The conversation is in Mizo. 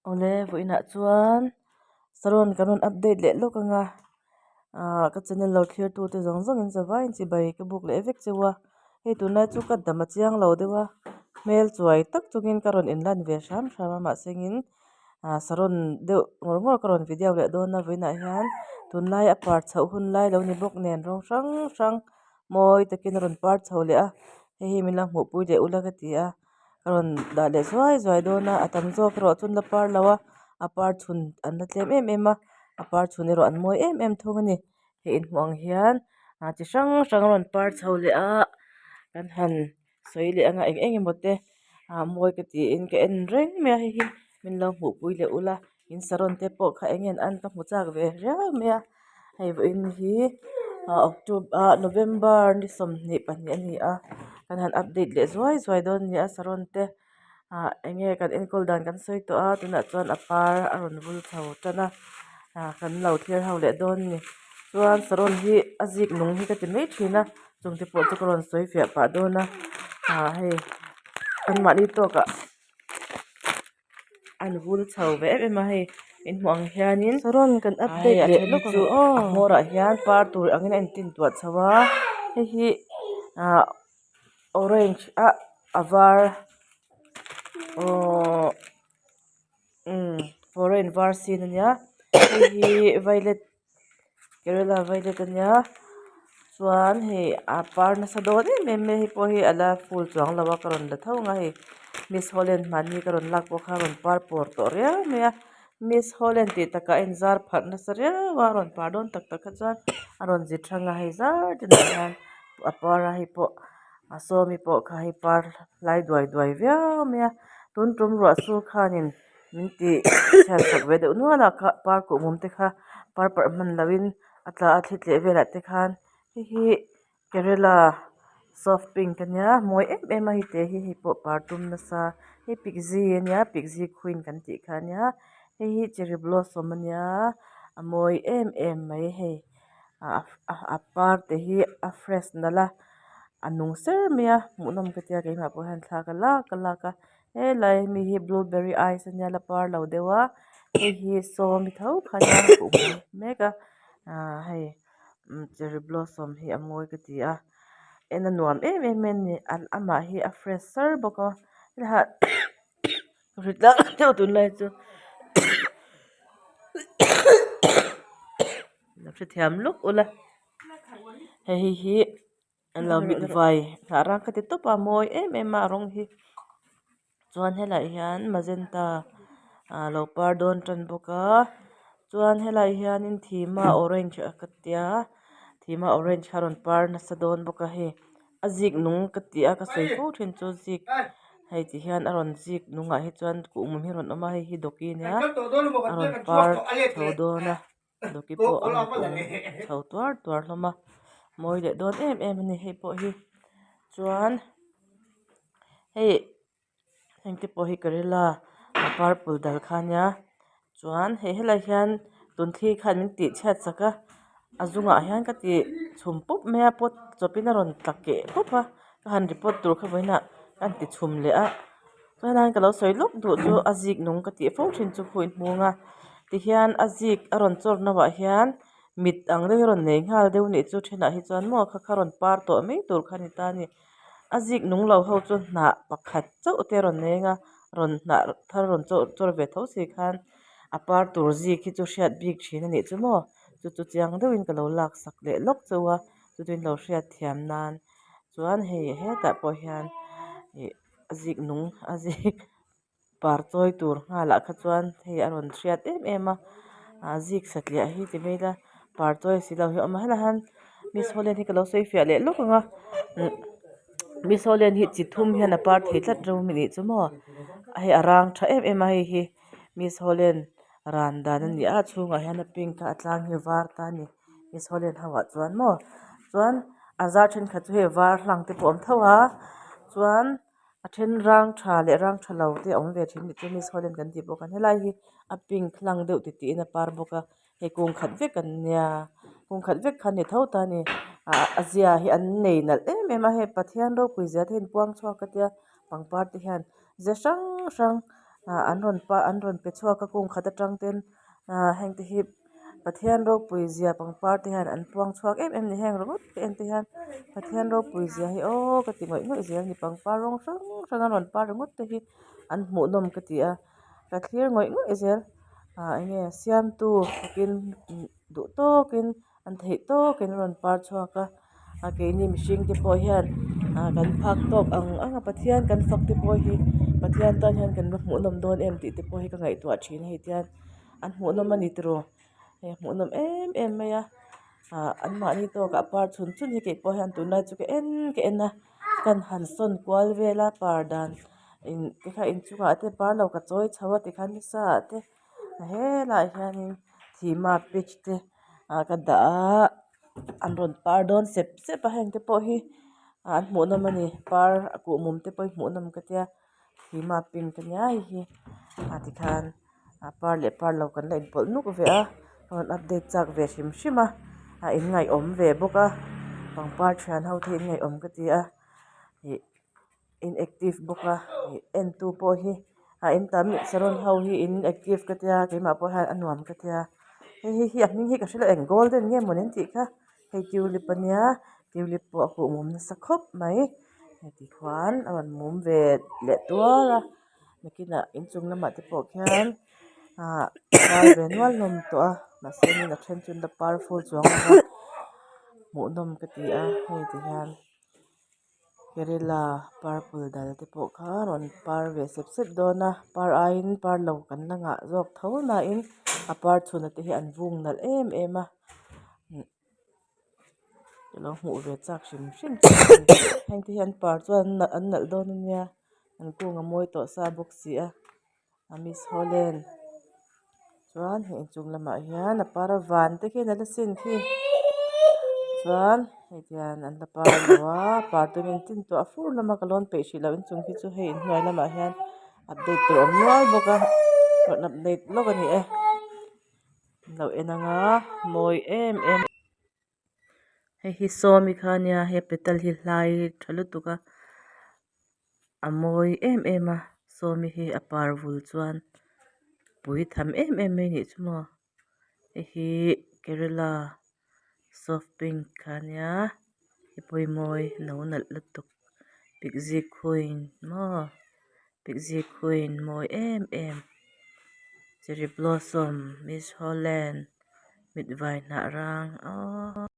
Awle vawiinah chuan saron kan rawn update leh lawk ang a ahh ka channel lo thlir tu te zawng zawng in zavai in chibai ka buk leh vek cheu a hei tunlai chu ka dam a chiang lo deuh a hmel chuai tak chungin ka rawn inlan ve hram hram a mahse in ahh saron deuh ngawr ngawr ka rawn video leh dawn a vawiinah hian tunlai a par chhoh hun lai lo ni bawk nen rawng hrang hrang mawi takin a rawn par chho leh a hei hi min lo hmuhpui leh ula ka ti a. A rawn dah leh zuai zuai dawn a a tam zawk erawh chu an la par lo a a par chhun an la tlem em em a a par chhun erawh an mawi em em thung a ni hei inhmuh ang hian ah chi hrang hrang a rawn par chho leh a kan han sawi leh anga eng eng emaw te ah mawi ka tiin ka en reng mai a hei hi min lo hmuh pui leh ula in saron te pawh kha eng nge an an ka hmu chak ve riau mai a hei vawiin hi ah october ah november ni 22 a ni a kan han update leh zuai zuai dawn a ni a saron te ah eng nge kan enkawl dan kan sawi tawh a tunah chuan a par a rawn vul chho tan a ah kan lo thlir ho leh dawn a ni chuan saron hi a zik nung hi ka ti mai thin a chung te pawh chu ka rawn sawi fiah pah dawn a ah hei anmahni tawkah. An vul chho ve em em a hei in hmuh ang hianin Saron kan update a leh then lawk chu ang aw a hmawr ah hian par tur angin a intin tuah chho a hei hi ah orange ah a var awww umm foreign var sin ania hei hi violet kerala violet ania chuan hei a par nasa dawn em em mai a hei pawh hi ala full chuang lo a ka rawn la tho ang a hei miss holland hmanni ka rawn lak pawh kha a rawn par pawr tawh riau mai a miss holland tih takah a inzar pharh nasa riau a a rawn par dawn tak tak kha chuan a rawn zi thang a hei zar te nen hian a par a hei pawh a sawmi pawh kha hei par lai duai duai viau mai a tun tum ruah sur khanin. Min tih chhiat sak ve deuh nual a kha par kuhmum te kha par parh hman loh in a tla a thli tleh velah te khan hei hi kerala soft pink ania mawi em em a hei te hi hei pawh par tum nasa hei piggy ania piggy queen kan tih kha ania hei hi cherry blossom ania a mawi em em mai hei a par te hi a fresh nalh a a nung ser mai a hmuhnawm ka tia keimah pawh hian thla ka lak ka lak a. Helai mi hi blueberry ice ania la par lo deuh a hei hi sawmi tho kha ania a huh hmel mek a ahh hei cherry blossom hi a mawi ka ti a en a nuam em em mai a ni amah hi a fresh sar bawk a hri tlang deuh tunlai chu lo hrethiam lawk ula hei hi. An lo mit vai hnah rang ka ti tawp a mawi em em a a rawng hi chuan helaiah hian magenta ah lo par dawn tan bawk a chuan helaiah hianin thima orange a ka tia thima orange kha a rawn par nasa dawn bawk a hei a zik nung ka tih a ka sawi fo thin chu zik hei ti hian a rawn zik nungah hi chuan kuhmum hi a rawn awm a hei hi dawki ania a rawn par chho dawn a. Dawki pawh a rawn pawm chho tuar tuar hlawm a mawi leh dawn em em a ni hei pawh hi chuan hei heng te pawh hi karela a purple dal kha ania chuan hei helaiah hian tun thli khan min tih chhiat sak a a zungah hian ka ti chhum pup mai a pot chawpin a rawn tla keh pup a ka han report tur kha vawiinah ka han ti chhum leh a. Chuan ka lo sawi lawk duh chu a zik nung ka tih fo thin chu khuih hmung a tihian a zik a rawn chawr no ah hian mit ang deuh hi a rawn nei nghal deuh anih chu thenah hi chuan maw kha kha rawn par tawh mai tur kha a ni ta a ni a zik nung lo ho chu hnah pakhat chauh te a rawn nei ang a rawn hnah thar rawn chawr chawr ve tho si khan a par tur zik hi chu hriat bik thin a nih chu maw chu chu chiang deuhin ka lo lak sak leh lawk chauh a chu chu in lo hriat thiam nan chuan hei hetah pawh hian ih. A zik nung a zik par chawi tur nghal ah kha chuan hei a rawn hriat em em a ah zik satliah hi ti mai ila par chawi si lo hi a awm a helaiah hian miss holland hi ka lo sawi fiah leh lawk ang a miss holland hi chi thum hian a par thei tlat reuh a nih chu maw hei a rang tha em em a hei hi miss holland ran dan a ni a a chhungah hian a pink a a tlang hi a var ta a ni miss holland ho ah chuan maw chuan a zar thenkhat chu hei var hlang te pawh a awm tho a chuan a then rang tha leh rang tha lo te a awm ve thin a nih chu miss holland kan tih bawk a helai hi a pink hlang deuh ti tih in a par bawk a hei kung khat vek an nia kung khat vek kha a ni tho ta a ni ah a zia hi an nei nalh em em a hei Pathian ropui zia te hi an puang chhuak ka tia pangpar te hian ze hrang hrang. Ah an rawn pa an rawn pe chhuak a kung khat atang ten ah heng te hi Pathian ropui zia pangpar te hian an puang chhuak em em a ni heng ringawt ka en te hian Pathian ropui zia hi aww ka ti ngawih ngawih zel a ni pangpar rawng hrang hrang a rawn par ringawt te hi an hmuhnawm ka ti a ka thlir ngawih ngawih zel ah eng nge siamtu takin duh tawkin an theih tawkin a rawn par chhuak a a keini mihring te pawh hian ah kan phak tawk ang ang a Pathian kan fak te pawh hi Pathian tan hian kan va hmuhnawm dawn em tih te pawh hi ka ngaihtuah thin a hei tihian an hmuhnawm a ni tiraw hei a hmuhnawm em em mai a ah an mahni tawkah par chhun chhun hi keipawh hian tunlai chu ka en ka en a kan han sawn kual vel a par dan in tikha inchungah te par lo ka chawi chho a tikhan nisa ah te helaiah hianin thima pitch te ah ka dah a an rawn par dawn sep sep a heng te pawh hi an hmuhnawm a ni par a kuhmum te pawh hi hmuhnawm ka tia thima pink ania hei hi ah tikhan a par leh par lo kan la inpawlh nuk ve a rawn update chak ve hrim hrim a a in ngaihawm ve bawk a pangpar thian ho te hi in ngaihawm ka ti a ih in active bawk a ih en tu pawh hi a in tam saron ho hi in active ka tia keimah pawh hian a nuam ka tia hei hei hi a hming hi ka hrelo eng golden nge mawni an tih kha hei tulip ania tulip pawh a kuh mum nasa khawp mai heti khuan a rawn mum ve leh tuar a nakinah inchung lamah te pawh khian ah a par ve nual hlawm tawh a mahse in a then chu an la par fur chuang lo va hmuhnawm ka ti a hei ti hian. Kerela purple dal te pawh kha rawn par ve sep sep dawn a par aiin par lo kan la ngah zawk tho nain a par chhun a te hi an vung nalh em em a ka lo hmuh ve chak hrim hrim chu a ni heng te hi an par chuan an nalh dawn ania an kung a mawi tawh sa bawk si a. A miss holland chuan hei inchung lamah hian a par a van te khian a la sin khi chuan hei tihian an la par lo a par tumin tin tawh a fur lama ka lawn peih hrih loh inchung khi chu hei inhnuai lamah hian update tur a awm nual bawk a rawn update lawk a ni e an lo en ang a mawi em em. Hei hi sawmi kha ania hei petal hi hlai tha lutuk a a mawi em em a sawmi hi a par vul chuan pui tham em em mai a nih chu maw hei hi kerala soft pink kha ania hei pawh hi mawi no nalh lutuk pikzik queen maw pikzik queen mawi em em cherry blossom miss holland. Mit vai hnah rang aww.